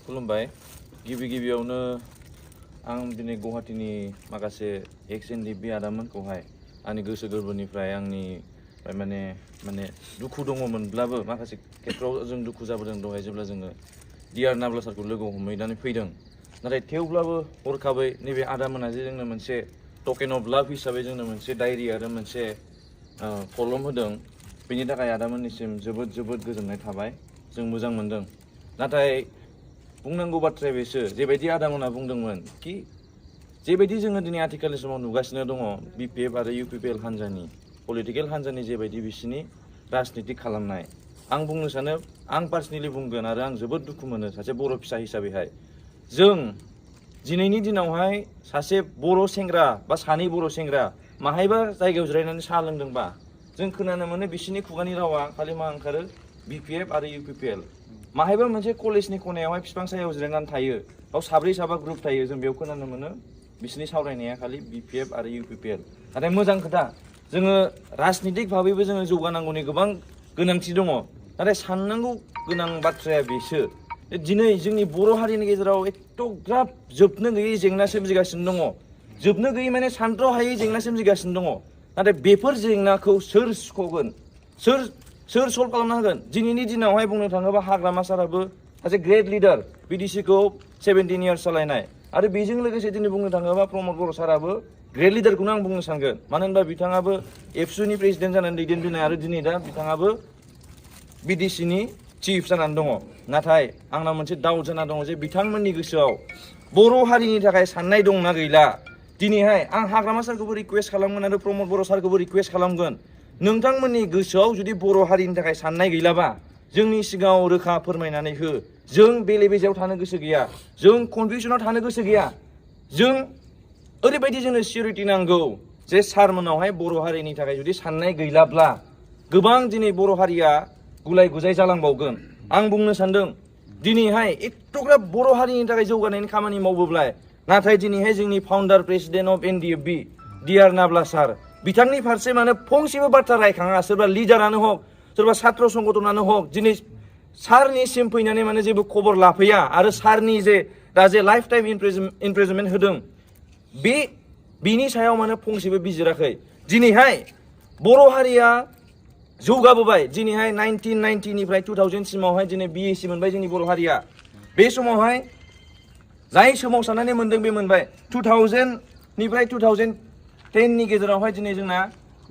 खुलुमबाय गिबियावनो आं दिनै गुवाहाटीनि माखासे एक्स एनडिपि आदामोनखौहाय आंनि गोसो गोरबोनिफ्राय आंनि माने दुखु दङमोनब्लाबो माखासे खेत्रआव जों दुखु जाबोदों दहाय जेब्ला जोङो डिआर नाब्ला सारखौ लोगो हमहैनानै फैदों नाथाय थेवब्लाबो हरखाबै नैबे आदामोना जे जोंनो मोनसे टकेन अफ लाभ हिसाबै जोंनो मोनसे डायरि आरो मोनसे कलम होदों बेनि थाखाय आदामोननिसिम जोबोद गोजोननाय थाबाय जों मोजां मोनदों नाथाय बुंनांगौ बाथ्राया बेसो जेबायदि आदामोना बुंदोंमोन कि जेबायदि जोङो दिनै आथिखालनि समाव नुगासिनो दङ बिपिएफ आरो इउपिपिएल हान्जानि पलिटिकेल हान्जानि जेबायदि बिसिनि राजनिति खालामनाय आं बुंनो सानो आं पार्सनेलि बुंगोन आरो आं जोबोद दुखु मोनो सासे बर' फिसा हिसाबैहाय जों दिनैनि दिनावहाय सासे बर' सेंग्रा बा सानै बर' सेंग्रा माहायबा जायगायाव जिरायनानै साहा लोंदोंबा जों खोनानो मोनो बिसिनि खुगानि रावा खालि मा ओंखारो बिपिएफ आरो इउपिपिएल माहायबा मोनसे कलेजनि खनायावहाय बिफां सायाव जिरायनानै थायो बाव साब्रै साबा ग्रुप थायो जों बेयाव खोनानो मोनो बिसिनि सावरायनाया खालि बिपिएफ आरो इउपिपिएल नाथाय मोजां खोथा जोङो राजनितिक भाबैबो जोङो जौगानांगौनि गोबां गोनांथि दङ नाथाय साननांगौ गोनां बाथ्राया बेसो दिनै जोंनि बर' हारिनि गेजेराव एथ'ग्राब जोबनो गैयै जेंना सोमजिगासिनो दङ जोबनो गैयै माने सानथ्र' हायै जेंना सोमजिगासिनो दङ नाथाय बेफोर जेंनाखौ सोर सुख'गोन सोर सल्भ खालामना होगोन दिनैनि दिनावहाय बुंनो थाङोबा हाग्रामा साराबो सासे ग्रेट लिडार बिडिसिखौ 17 इयार्स सालायनाय आरो बेजों लोगोसे दिनै बुंनो थाङोबा प्रमद बर' साराबो ग्रेट लिडारखौनो आं बुंनो सानगोन मानो होनबा बिथाङाबो एबसुनि प्रेसिडेन्ट जानानै दैदेनबोनाय आरो दिनै दा बिथाङाबो बिडिसिनि चिफ जानानै दङ नाथाय आंना मोनसे डाउट जाना दङ जे बिथांमोननि गोसोआव बर' हारिनि थाखाय साननाय दंना गैला दिनैहाय आं हाग्रामा सारखौबो रिक्वेस्ट खालामगोन आरो प्रमद बर' सारखौबो रिक्वेस्ट खालामगोन नोंथांमोननि गोसोआव जुदि बर' हारिनि थाखाय साननाय गैलाबा जोंनि सिगाङाव रोखा फोरमायनानै हो जों बेले बेजेयाव थानो गोसो गैया जों कनफिउसनाव थानो गोसो गैया जों ओरैबायदि जोंनो सिकिउरिटि नांगौ जे सारमोनावहाय बर' हारिनि थाखाय जुदि साननाय गैलाब्ला गोबां दिनै बर' हारिया गुलाय गुजाय जालांबावगोन आं बुंनो सानदों दिनैहाय एथ'ग्राब बर' हारिनि थाखाय जौगानायनि खामानि मावबोब्ला नाथाय दिनैहाय जोंनि फाउन्डार प्रेसिडेन्ट अफ एनडिएफबि डिआर नाब्ला सार बिथांनि फारसे माने फंसेबो बाथ्रा रायखाङा सोरबा लिडारानो हक सोरबा सात्र संगठनानो हक दिनै सारनिसिम फैनानै माने जेबो खबर लाफैया आरो सारनि जे दा जे लाइफ टाइम इमप्रिजनमेन्ट होदों बेनि सायाव माने फंसेबो बिजिराखै दिनैहाय बर' हारिया जौगाबोबाय दिनैहाय 1990निफ्राय 2000 सिमावहाय दिनै बिएसि मोनबाय जोंनि बर' हारिया बे समावहाय जाय सोमावसारनानै मोनदों बे मोनबाय 2000निफ्राय 2010नि गेजेरावहाय दिनै जोंना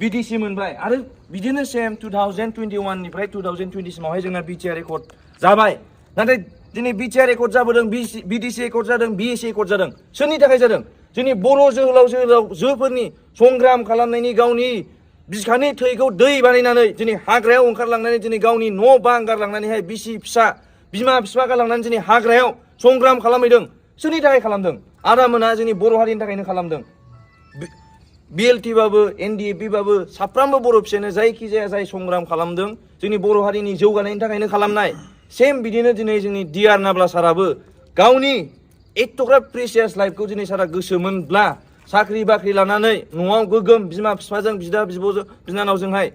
बिटिसि मोनबाय आरो बिदिनो सेम 2021निफ्राय 2020 सिमावहाय जोंना बिटिआर एकर्ड जाबाय नाथाय दिनै बिटिआर एकर्ड जाबोदों बिटिसि एकर्ड जादों बिएसि एकर्ड जादों सोरनि थाखाय जादों जोंनि बर' जोहोलावजोफोरनि संग्राम खालामनायनि गावनि बिखानि थैखौ दै बानायनानै दिनै हाग्रायाव ओंखारलांनानै दिनै गावनि न' बां गारलांनानैहाय बिसि फिसा बिमा बिफा गारलांनानै दिनै हाग्रायाव संग्राम खालामहैदों सोरनि थाखाय खालामदों आदामोना जोंनि बर' हारिनि थाखायनो खालामदों बिएलटि बाबो एनडिएफबि बाबो साफ्रोमबो बर' फिसायानो जायखिजाया जाय संग्राम खालामदों जोंनि बर' हारिनि जौगानायनि थाखायनो खालामनाय सेम बिदिनो दिनै जोंनि डिआर नाब्ला साराबो गावनि एथ'ग्राब प्रेसियास लाइफखौ दिनै सारा गोसोमोनब्ला साख्रि बाख्रि लानानै न'आव गोगोम बिमा बिफाजों बिदा बिब'जों बिनानावजोंहाय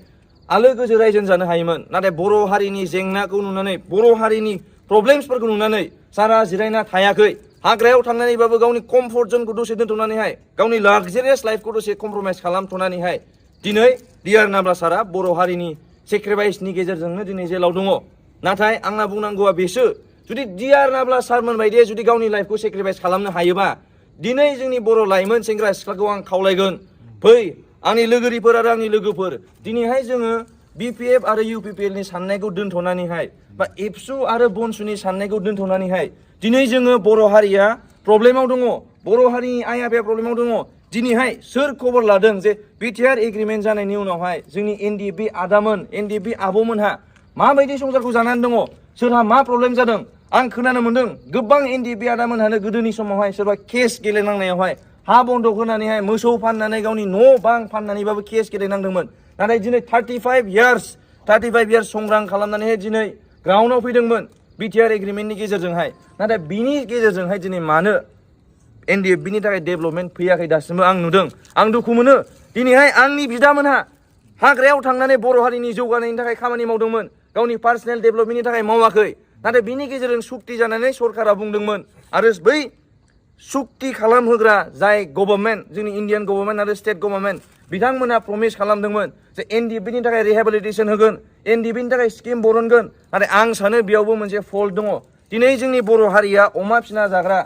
आलो गोजो रायजो जानो हायोमोन नाथाय बर' हारिनि जेंनाखौ नुनानै बर' हारिनि प्रब्लेम्सफोरखौ नुनानै सारा जिरायना थायाखै हाग्रायाव थांनानैबाबो गावनि कमफर्ट जोनखौ दसे दोनथ'नानैहाय गावनि लाक्जारियास लाइफखौ दसे कमप्रमाइज खालामथ'नानैहाय दिनै डिआर नाब्ला सारा बर' हारिनि सेक्रिफाइसनि गेजेरजोंनो दिनै जेलाव दङ नाथाय आंना बुंनांगौआ बेसो जुदि डिआर नाब्ला सारमोन बायदि जुदि गावनि लाइफखौ सेक्रिफाइस खालामनो हायोबा दिनै जोंनि बर' लाइमोन सेंग्रा सिख्लाखौ आं खावलायगोन फै आंनि लोगोरिफोर आरो आंनि लोगोफोर दिनैहाय जोङो बिपिएफ आरो इउपिपिएलनि साननायखौ दोनथ'नानैहाय बा एबसु आरो बनसुनि साननायखौ दोनथ'नानैहाय दिनै जोङो बर' हारिया प्रब्लेमाव दङ बर' हारिनि आइ आफाया प्रब्लेमाव दङ दिनैहाय सोर खबर लादों जे बिटिआर एग्रिमेन्ट जानायनि उनावहाय जोंनि एनडिएफबि आदामोन एनडिएफबि आब'मोनहा माबायदि संसारखौ जानानै दङ सोरहा मा प्रब्लेम जादों आं खोनानो मोनदों गोबां एनडिएफबि आदामोनहानो गोदोनि समावहाय सोरबा केस गेलेनांनायावहाय हा बन्दक होनानैहाय मोसौ फाननानै गावनि न' बां फाननानैबाबो केस गेलेनांदोंमोन नाथाय दिनै 35 इयार्स संग्राम खालामनानैहाय दिनै ग्राउन्डआव फैदोंमोन बिटिआर एग्रिमेन्टनि गेजेरजोंहाय नाथाय बिनि गेजेरजोंहाय दिनै मानो एनडिएफबिनि थाखाय डेभेलपमेन्ट फैयाखै दासिमबो आं नुदों आं दुखु मोनो दिनैहाय आंनि बिदामोनहा हाग्रायाव थांनानै बर' हारिनि जौगानायनि थाखाय खामानि मावदोंमोन गावनि पार्सनेल डेभेलपमेन्टनि थाखाय मावाखै नाथाय बिनि गेजेरजों सुक्ति जानानै सरकारा बुंदोंमोन आरो बै सुक्ति खालामहोग्रा जाय गभर्नमेन्ट जोंनि इन्डियान गभर्नमेन्ट आरो स्टेट गभर्नमेन्ट बिथांमोना प्रमिस खालामदोंमोन जे एनडिपिनि थाखाय रिहेबिलिटेसन होगोन एनडिपिनि थाखाय स्किम बरनगोन नाथाय आं सानो बेयावबो मोनसे फल्ट दङ दिनै जोंनि बर' हारिया अमा फिना जाग्रा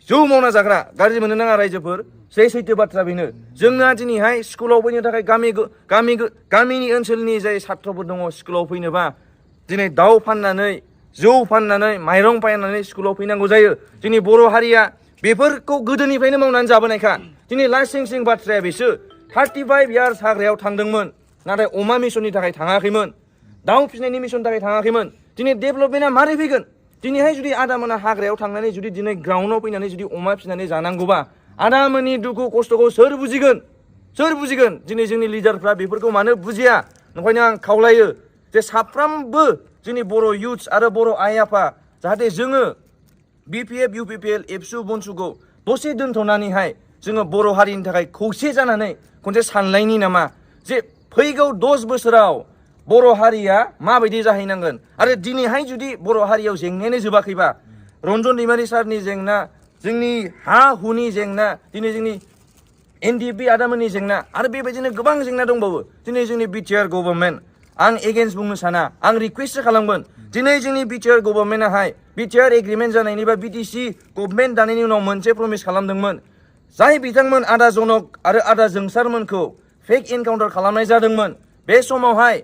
जौ मावना जाग्रा गाज्रि मोननो नाङा रायजोफोर सैथो बाथ्रा बेनो जोंना दिनैहाय स्कुलाव फैनो थाखाय गामिनि ओनसोलनि जाय छात्रफोर दङ स्कुलाव फैनोबा दिनै दाउ फाननानै जौ फाननानै माइरं फाननानै स्कुलाव फैनांगौ जायो जोंनि बर' हारिया बेफोरखौ गोदोनिफ्रायनो मावनानै जाबोनायखा दिनै लासिं बाथ्राया बेसो 35 यार्स हाग्रायाव थांदोंमोन नाथाय अमा मिशननि थाखाय थाङाखैमोन दाउ फिसिनायनि मिशननि थाखाय थाङाखैमोन दिनै डेभेलपमेन्टआ मारै फैगोन दिनैहाय जुदि आदामोना हाग्रायाव थांनानै जुदि दिनै ग्राउन्डआव फैनानै जुदि अमा फिसिनानै जानांगौबा आदामोननि दुखु खस्थ'खौ सोर बुजिगोन दिनै जोंनि लिडारफ्रा बेफोरखौ मानो बुजिया ओंखायनो आं खावलायो जे साफ्रोमबो जोंनि बर' युथ्स आरो बर' आइ आफा जाहाथे जोङो बिपिएफ इउपिपिएल एबसु बनसुखौ दसे दोनथ'नानैहाय जोङो बर' हारिनि थाखाय खौसे जानानै खनसे सानलायनि नामा जे फैगौ 10 बोसोराव बर' हारिया माबायदि जाहैनांगोन आरो दिनैहाय जुदि बर' हारियाव जेंनायानो जोबाखैबा रन्जन दैमारि सारनि जेंना जोंनि हा हुनि जेंना दिनै जोंनि एनडिपि आदामोननि जेंना आरो बेबायदिनो गोबां जेंना दंबावो दिनै जोंनि बिटिआर गभर्नमेन्ट आं एगेन्स्ट बुंनो साना आं रिक्वेस्टसो खालामगोन दिनै जोंनि बिटिआर गभर्नमेन्टआहाय बिटिआर एग्रिमेन्ट जानायनि बा बिटिसि गभर्नमेन्ट दानायनि उनाव मोनसे प्रमिस खालामदोंमोन जाय बिथांमोन आदा जनक आरो आदा जोंसारमोनखौ फेक एनकाउन्टार खालामनाय जादोंमोन बे समावहाय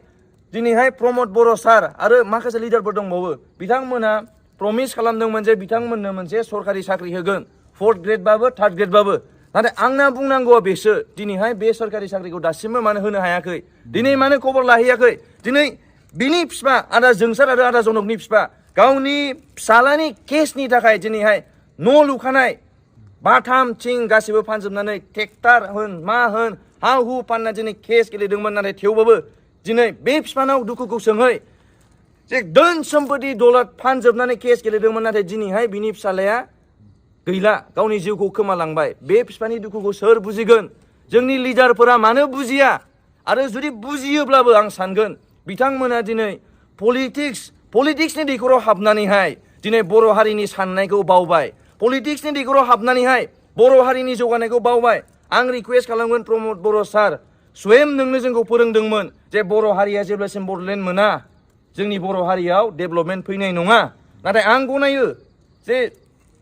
दिनैहाय प्रमद बर' सार आरो माखासे लिडारफोर दंबावो बिथांमोना प्रमिस खालामदोंमोन जे बिथांमोननो मोनसे सरकारि साख्रि होगोन 4th ग्रेडबाबो 3rd ग्रेडबाबो नाथाय आंना बुंनांगौआ बेसो दिनैहाय बे सरकारि साख्रिखौ दासिमबो मानो होनो हायाखै दिनै मानो खबर लाहैयाखै दिनै बिनि फिफा आदा जोंसार आरो आदा जनकनि फिफा गावनि फिसालानि केसनि थाखाय दिनैहाय न' लुखानाय बाथाम थिं गासिबो फानजोबनानै ट्रेक्टर होन मा होन हा हु फानना दिनै केस गेलेदोंमोन नाथाय थेवबाबो दिनै बे फिफानाव दुखुखौ सोंहै जे धोन सम्पति दौलत फानजोबनानै केस गेलेदोंमोन नाथाय दिनैहाय बिनि फिसालाया गैला गावनि जिउखौ खोमालांबाय बे फिफानि दुखुखौ सोर बुजिगोन जोंनि लिडारफोरा मानो बुजिया आरो जुदि बुजियोब्लाबो आं सानगोन बिथांमोना दिनै पलिटिक्सनि दैखराव हाबनानैहाय दिनै बर' हारिनि साननायखौ बावबाय पलिटिक्सनि दैखराव हाबनानैहाय बर' हारिनि जौगानायखौ बावबाय आं रिक्वेस्ट खालामगोन प्रमद बर' सार स्वयं नोंनो जोंखौ फोरोंदोंमोन जे बर' हारिया जेब्लासिम बड'लेण्ड मोना जोंनि बर' हारियाव डेभेलपमेन्ट फैनाय नङा नाथाय आं गनायो जे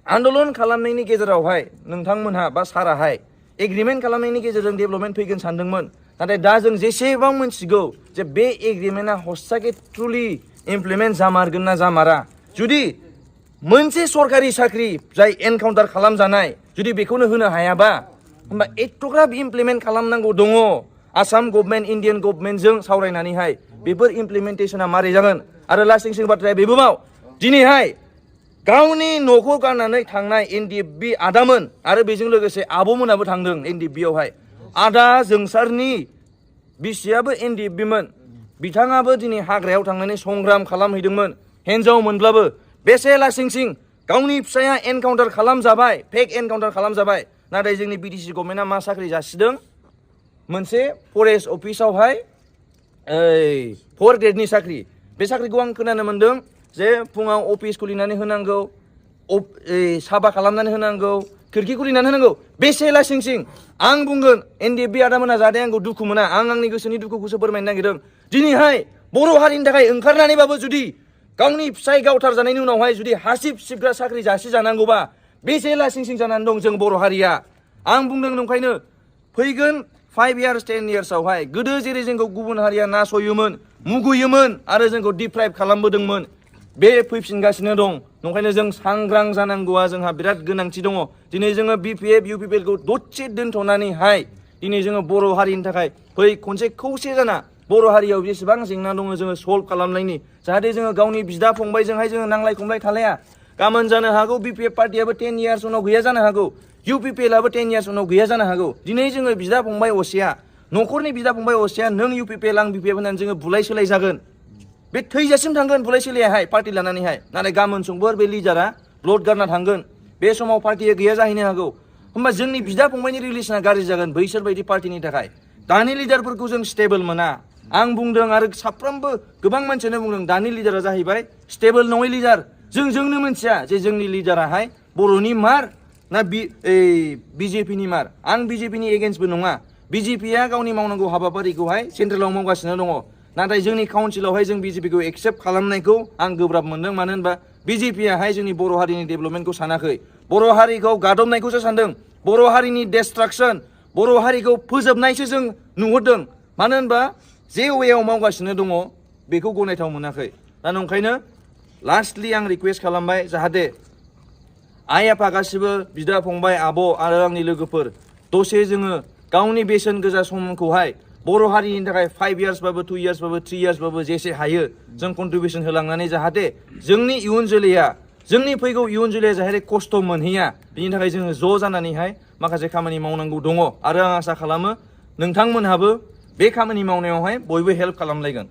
आन्दलन खालामनायनि गेजेरावहाय नोंथांमोनहा बा साराहाय एग्रिमेन्ट खालामनायनि गेजेरजों डेभेलपमेन्ट फैगोन सानदोंमोन नाथाय दा जों जेसेबां मिथिगौ जे बे एग्रिमेन्टआ हस्साके ट्रुलि इमप्लिमेन्ट जामारगोन ना जामारा जुदि मोनसे सरकारि साख्रि जाय एनकाउन्टार खालामजानाय जुदि बेखौनो होनो हायाबा होमबा एथ'ग्राब इमप्लिमेन्ट खालामनांगौ दङ आसाम गभर्नमेन्ट इन्डियान गभर्नमेन्टजों सावरायनानैहाय बेफोर इमप्लिमेन्टेसना मारै जागोन आरो लास्टिं बाथ्राया बेबोबाव दिनैहाय गावनि न'खौ गारनानै थांनाय एनडिएफबि आदामोन आरो बेजों लोगोसे आब'मोनाबो थांदों एनडिएफबियावहाय आदा जोंसारनि बिसियाबो एनडिएफबिमोन बिथाङाबो दिनै हाग्रायाव थांनानै संग्राम खालामहैदोंमोन हिन्जाव मोनब्लाबो बेसे लासिं गावनि फिसाया एनकाउन्टार खालामजाबाय फेक एनकाउन्टार खालामजाबाय नाथाय जोंनि बिटिसि गभर्नमेन्टआ मा साख्रि जासिदों मोनसे फरेस्ट अफिसावहाय 4 ग्रेडनि साख्रि बे साख्रिखौ आं खोनानो मोन्दों जे फुङाव अफिस खुलिनानै होनांगौ साफा खालामनानै होनांगौ खिरखि खुलिनानै होनांगौ बेसे लासिं आं बुंगोन एनडिएफबि आदामोना जाहाथे आंखौ दुखु मोना आं आंनि गोसोनि दुखुखौसो फोरमायनो नागिरदों दिनैहाय बर' हारिनि थाखाय ओंखारनानैबाबो जुदि गावनि फिसाय गावथारजानायनि उनावहाय जुदि हासिब सिबग्रा साख्रि जासि जानांगौबा बेसे लासिं जानानै दं जों बर' हारिया आं बुंदों नंखायनो फैगोन 5 years 10 yearsआवहाय गोदो जेरै जोंखौ गुबुन हारिया नासयोमोन मुगैयोमोन आरो जोंखौ डिप्राइभ खालामबोदोंमोन बे फैफिनगासिनो दं नंखायनो जों सांग्रां जानांगौआ जोंहा बिराद गोनांथि दङ दिनै जोङो बिपिएफ इउपिपिएलखौ दसे दोनथ'नानैहाय दिनै जोङो बर' हारिनि थाखाय फै खनसे खौसे जाना बर' हारियाव जेसेबां जेंना दङ जोङो सल्भ खालामनायनि जाहाथे जोङो गावनि बिदा फंबायजोंहाय जोङो नांलाय खमलाय थालाया गाबोन जानो हागौ बिपिएफ पार्टियाबो 10 years उनाव गैया जानो हागौ इउपिपिएलआबो 10 years उनाव गैया जानो हागौ दिनै जोङो बिदा फंबाय असेया न'खरनि बिदा फंबाय असेया नों इउपिपिएल आं बिपिएफ होननानै जोङो बुलाय सोलाय जागोन बे थैजासिम थांगोन बुलाय सोलायाहाय पार्टि लानानैहाय नाथाय गाबोन समफोर बे लिडारा ब्लड गारना थांगोन बे समाव पार्टिया गैया जाहैनो हागौ होमबा जोंनि बिदा फंबायनि रिलेसना गाज्रि जागोन बैसोर बायदि पार्टिनि थाखाय दानि लिडारफोरखौ जों स्टेबल मोना आं बुंदों आरो साफ्रोमबो गोबां मानसियानो बुंदों दानि लिडारा जाहैबाय स्टेबल नङै लिडार जोंनो मोनथिया जे जोंनि लिडाराहाय बर'नि मार ना बिजेपिनि मार आं बिजेपिनि एगेन्स्टबो नङा बिजेपिया गावनि मावनांगौ हाबाफारिखौहाय सेन्ट्रेलाव मावगासिनो दङ नाथाय जोंनि काउन्सिलावहाय जों बिजेपिखौ एक्सेप्ट खालामनायखौ आं गोब्राब मोनदों मानो होनबा बिजेपियाहाय जोंनि बर' हारिनि डेभेलपमेन्टखौ सानाखै बर' हारिखौ गादबनायखौसो सानदों बर' हारिनि डेस्ट्राक्सन बर' हारिखौ फोजोबनायसो जों नुहुरदों मानो होनबा जे वेयाव मावगासिनो दङ बेखौ गनायथाव मोनाखै दा नंखायनो लास्टलि आं रिक्वेस्ट खालामबाय जाहाथे आइ आफा गासिबो बिदा फंबाय आब' आरो आंनि लोगोफोर दसे जोङो गावनि बेसेन गोसा समखौहाय बर' हारिनि थाखाय 5 इयार्सबाबो 2 इयार्सबाबो 3 इयार्सबाबो जेसे हायो जों कन्ट्रिबिउसन होलांनानै जाहाथे जोंनि इयुन जोलैया जोंनि फैगौ इयुन जोलैया जाहाथे खस्थ' मोनहैया बिनि थाखाय जोङो ज' जानानैहाय माखासे खामानि मावनांगौ दङ आरो आं आसा खालामो नोंथांमोनहाबो बे खामानि मावनायावहाय बयबो हेल्प खालामलायगोन